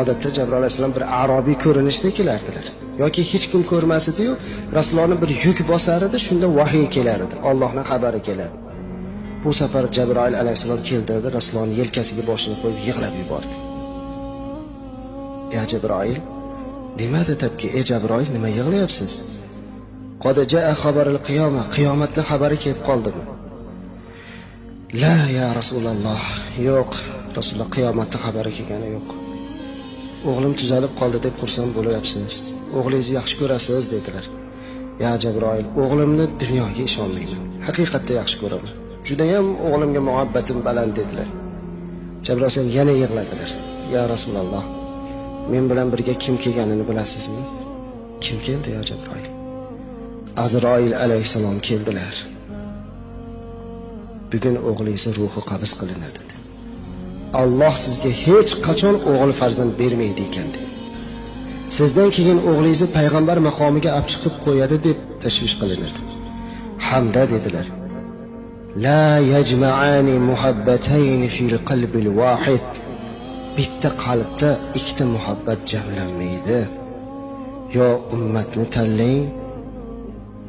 Odatda Jabroil alayhissalom bir arobiy ko'rinishda kelardilar. Yoki hech kim ko'rmas edi-yu, Rasulullohni bir yuk bosar edi, shunda vahiy kelar edi, Allohning xabari kelardi. Bu safar Jabroil alayhissalom keldi, Rasulullohning yelkasiga boshini qo'yib yig'lab yubordi. Ya Jabroil, nimada tabki? Ey Jabroil, nima yig'layapsiz? Qad jaa xabarul qiyoma, qiyomatning xabari kelib qoldimi? La ya Rasululloh, yo'q, Rasululloh qiyomatning xabari kelgani yo'q. O'g'lim tuzalib qoldi deb xursand bo'lyapsiz. O'g'lingizni yaxshi ko'rasiz dedilar. Ya Jabroil, o'g'limni dunyoga ishonmayman. Haqiqatda yaxshi ko'raman. Juda ham o'g'limga muhabbatim baland dedilar. Jabroil yana yig'ladilar. Ya Rasululloh, men bilan birga kim kelganini bilasizmi? Kim keldi ya Jabroil? Azroil alayhissalom keldilar. Bugun o'g'lingiz ruhi qabz qilinadi. Alloh sizga hech qachon o'g'il farzand bermaydi ekan dedi. Sizdan keyin o'g'lingizni payg'ambar maqomiga olib chiqib qo'yadi deb tashvish qilinadi. Hamda dedilar. La yajma'ani muhabbatayn fil qalbil wahid. Bitta qalbda ikkita muhabbat jamlanmaydi. Yo ummatni tanlang,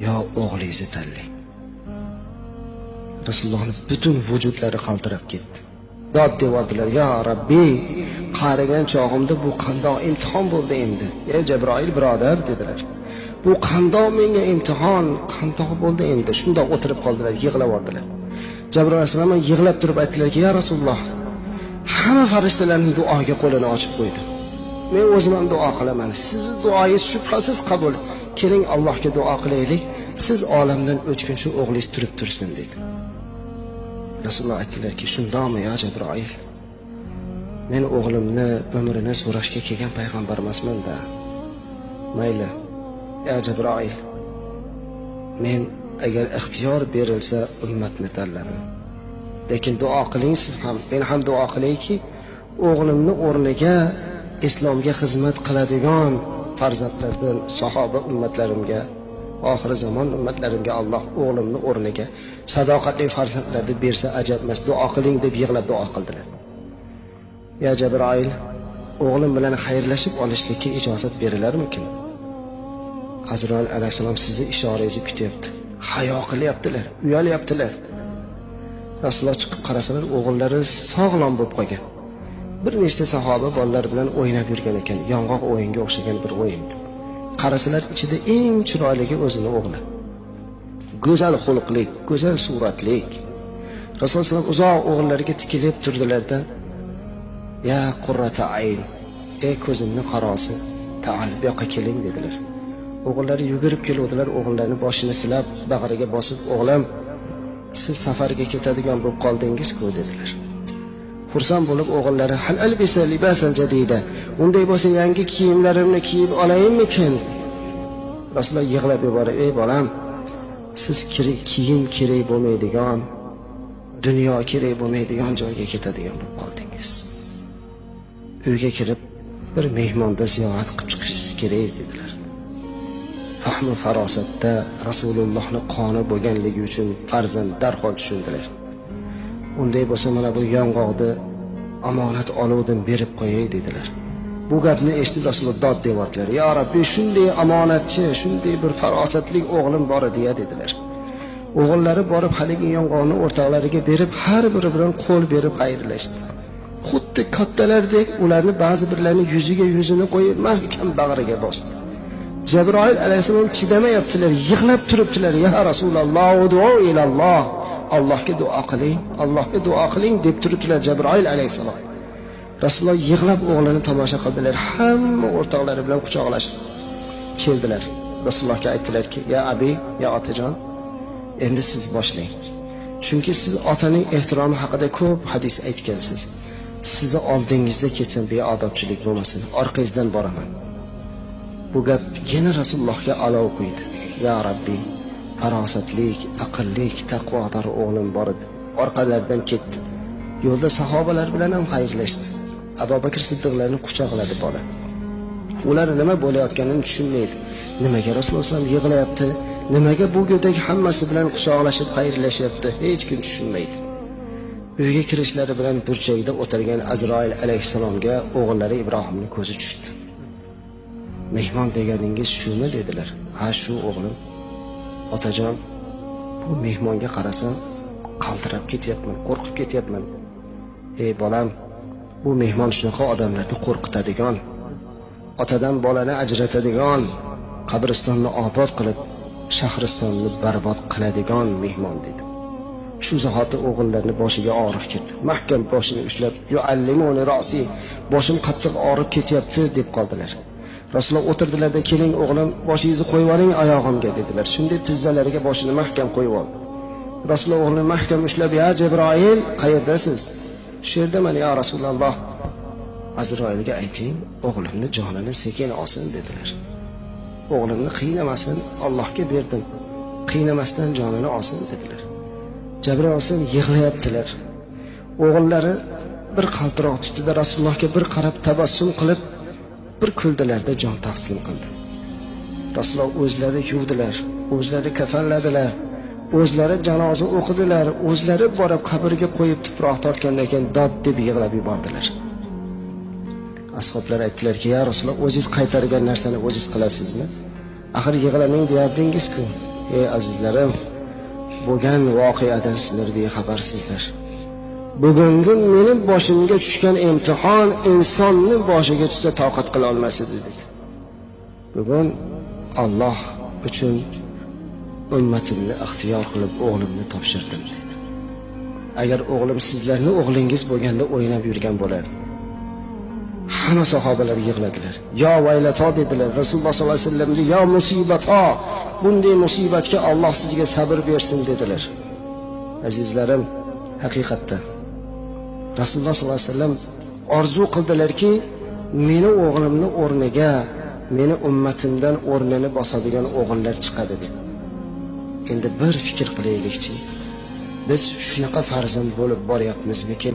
yo o'g'lingizni tanlang. Rasulullohning butun vujudlari qaltirab ketdi. Dod devordilar, ya Rabbi, qarigan chog'imda bu qandoq imtihon bo'ldi endi? Ey Jabroil birodar dedilar. Bu qandoq menga imtihon, qandoq bo'ldi endi? Shundoq o'tirib qoldilar, yig'lab yubordilar. Jabroil alayhissalom yig'lab turib aytdilarki, ya Rasululloh, hamma farishtalarning duoga qo'lini ochib qo'ydi. Men o'zim ham duo qilaman. Sizning duoyingiz shubhasiz qabul. Keling Allohga duo qilaylik. Siz olamdan o'tguncha o'g'lingiz turib tursin dedi. Rasululloh aytdilarki, shundoqmi ya Jabroil? Men o'g'limni umrini so'rashga kelgan payg'ambar emasman-da. Mayli, ya Jabroil. Men agar ixtiyor berilsa ummatni tanladim. Lekin duo qiling siz ham, men ham duo qilayki, o'g'limni o'rniga islomga xizmat qiladigan farzandlardan sahoba ummatlarimga, oxir zamon ummatlarimga Alloh o'g'limni o'rniga sadoqatli farzandlarni bersa ajab emas, duo qiling deb yig'lab duo qildilar. Ya Jabroil, o'g'lim bilan xayrlashib olishlikka ijozat berilarmikin? Azroil alayhissalom sizni ishorangizni kutyapti. Hayo qilyaptilar, uyalyaptilar. Rasululloh chiqib qarasalar, o'g'illari sog'lom bo'lib qolgan. Bir nechta sahoba bolalar bilan o'ynab yurgan ekan, yong'oq o'yinga o'xshagan bir o'yin. Qarasalar ichida eng chiroyligi o'zini o'g'li. Go'zal xulqlik, go'zal suratlik. Rasululloh uzoq o'g'illariga tikilib turdilarda, ya qurrata ayn, ey ko'zimni qarosi, ta'al bu yoqqa keling dedilar. O'g'illari yugurib keluvdilar, o'g'illarini boshini silab, bag'riga bosib, o'g'lim, siz safarga ketadigan bo'lib qoldingiz-ku dedilar. Xursand bo'lib o'g'illari, hal albisa libasan jadida, unday bo'lsa yangi kiyimlarimni kiyib olayinmikin? Rasululloh yig'lab yuborib, ey bolam, siz kiyim kerak bo'lmaydigan, dunyo kerak bo'lmaydigan joyga ketadigan bo'lib qoldingiz. Uyga kirib bir mehmonda ziyorat qilib chiqishingiz kerak dedilar. Fahmi farosatda Rasulullohni qoni bo'lganligi uchun farzand darhol tushundilar. Unday bo'lsa mana bu yong'oqni omonat oluvdim, berib qo'yay dedilar. Bu gapni eshitib Rasululloh dod devordilar. Ya Rabbi, shunday omonatchi, shunday bir farosatli o'g'lim bor edi ya dedilar. O'g'illari borib haligi yong'oqni o'rtoqlariga berib, har biri bilan qo'l berib xayrlashdi. Xuddi kattalardek ularni ba'zi birlarining yuziga yuzini qo'yib mahkam bag'riga bosdi. Jabroil alayhissalom chidamayaptilar, yig'lab turibdilar. Ya Rasululloh, duo ilalloh, Allohga duo qiling, Allohga duo qiling deb turibdilar Jabroil alayhissalom. Rasululloh yig'lab o'g'lini tomosha qildilar, hamma o'rtoqlari bilan quchoqlashdi. Keldilar. Rasulullohga aytdilarki, ya abi, ya otajon, endi siz boshlang. Chunki siz otaning ehtiromi haqida ko'p hadis aytgansiz. Sizni oldingizda ketsam beodobchilik bo'lmasin, orqangizdan boraman. Bu gap yana Rasulullohga alov qo'ydi. Ya Rabbi, farosatlik, aqllik, taqvodor o'g'lim bor edi. Orqalaridan ketdi. Yo'lda sahobalar bilan ham xayrlashdi. Abu Bakr Siddiqlarni quchoqladi bola. Ular nima bo'layotganini tushunmaydi. Nimaga Rasululloh yig'layapti? Nimaga bu go'dak hammasi bilan quchoqlashib xayrlashyapti? Hech kim tushunmaydi. Uyga kirishlari bilan burchakda o'tirgan Azroil alayhissalomga o'g'illari Ibrohimning ko'zi tushdi. Mehmon deganingiz shumi dedilar. Ha, shu o'g'lim. Otajon, bu mehmonga qarasam qaltirab ketyapman, qo'rqib ketyapman. Ey bolam, bu mehmon shunaqa odamlarni qo'rqitadigan, otadan bolani ajratadigan, qabristonni obod qilib, shahristonni barbod qiladigan mehmon dedi. Shu zahoti o'g'illarning boshiga og'riq kirdi. Mahkam boshini ushlab, yuallimuni ra'si, boshim qattiq og'rib ketyapti deb qoldilar. Rasululloh o'tirdilarda, keling o'g'lim, boshingizni qo'yib oling oyog'imga dedilar. Shunday tizzalariga boshini mahkam qo'yib oldi. Rasululloh o'g'lini mahkam ushlab, ya Jabroil, qayerdasiz? Shu yerdaman ya Rasululloh. Azroilga ayting, o'g'limni jonini sekin olsin dedilar. O'g'limni qiynamasin, Allohga berdim. Qiynamasdan jonini olsin dedilar. Jabroil alayhissalom yig'layaptilar. O'g'illari bir qaltiroq tutdi-da, Rasulullohga bir qarab tabassum qilib, bir kuldilarda jon taslim qildi. Rasululloh o'zlari yuvdilar, o'zlari kafanladilar, o'zlari janoza o'qidilar, o'zlari borib qabrga qo'yib tuproq tortgandan keyin dod deb yig'lab yubordilar. Ashoblar aytdilarki, ya Rasululloh, o'zingiz qaytargan narsani o'zingiz qilasizmi? Axir yig'lamang deyardingiz-ku. Ey azizlarim, bo'lgan voqeadan sizlar bexabarsizlar. Bugungi mening boshimga tushgan imtihon insonni boshiga tushsa toqat qila olmas edi dedi. Bugun Alloh uchun ummatimni ixtiyor qilib o'g'limni topshirdim dedi. Agar o'g'lim sizlarni o'g'lingiz bo'lganda o'ynab yurgan bo'lardi. Hamma sahobalar yig'ladilar. Yo vaylato dedilar. Rasululloh sollallohu alayhi vasallamga yo musibato, bunday musibatga Alloh sizga sabr bersin dedilar. Azizlarim, haqiqatda Rasululloh sollallohu alayhi vasallam orzu qildilarki, meni o'g'limni o'rniga meni ummatimdan o'rnini bosadigan o'g'illar chiqadi deb. Endi bir fikr qilaylikchi, biz shunaqa farzand bo'lib boryapmizmikin?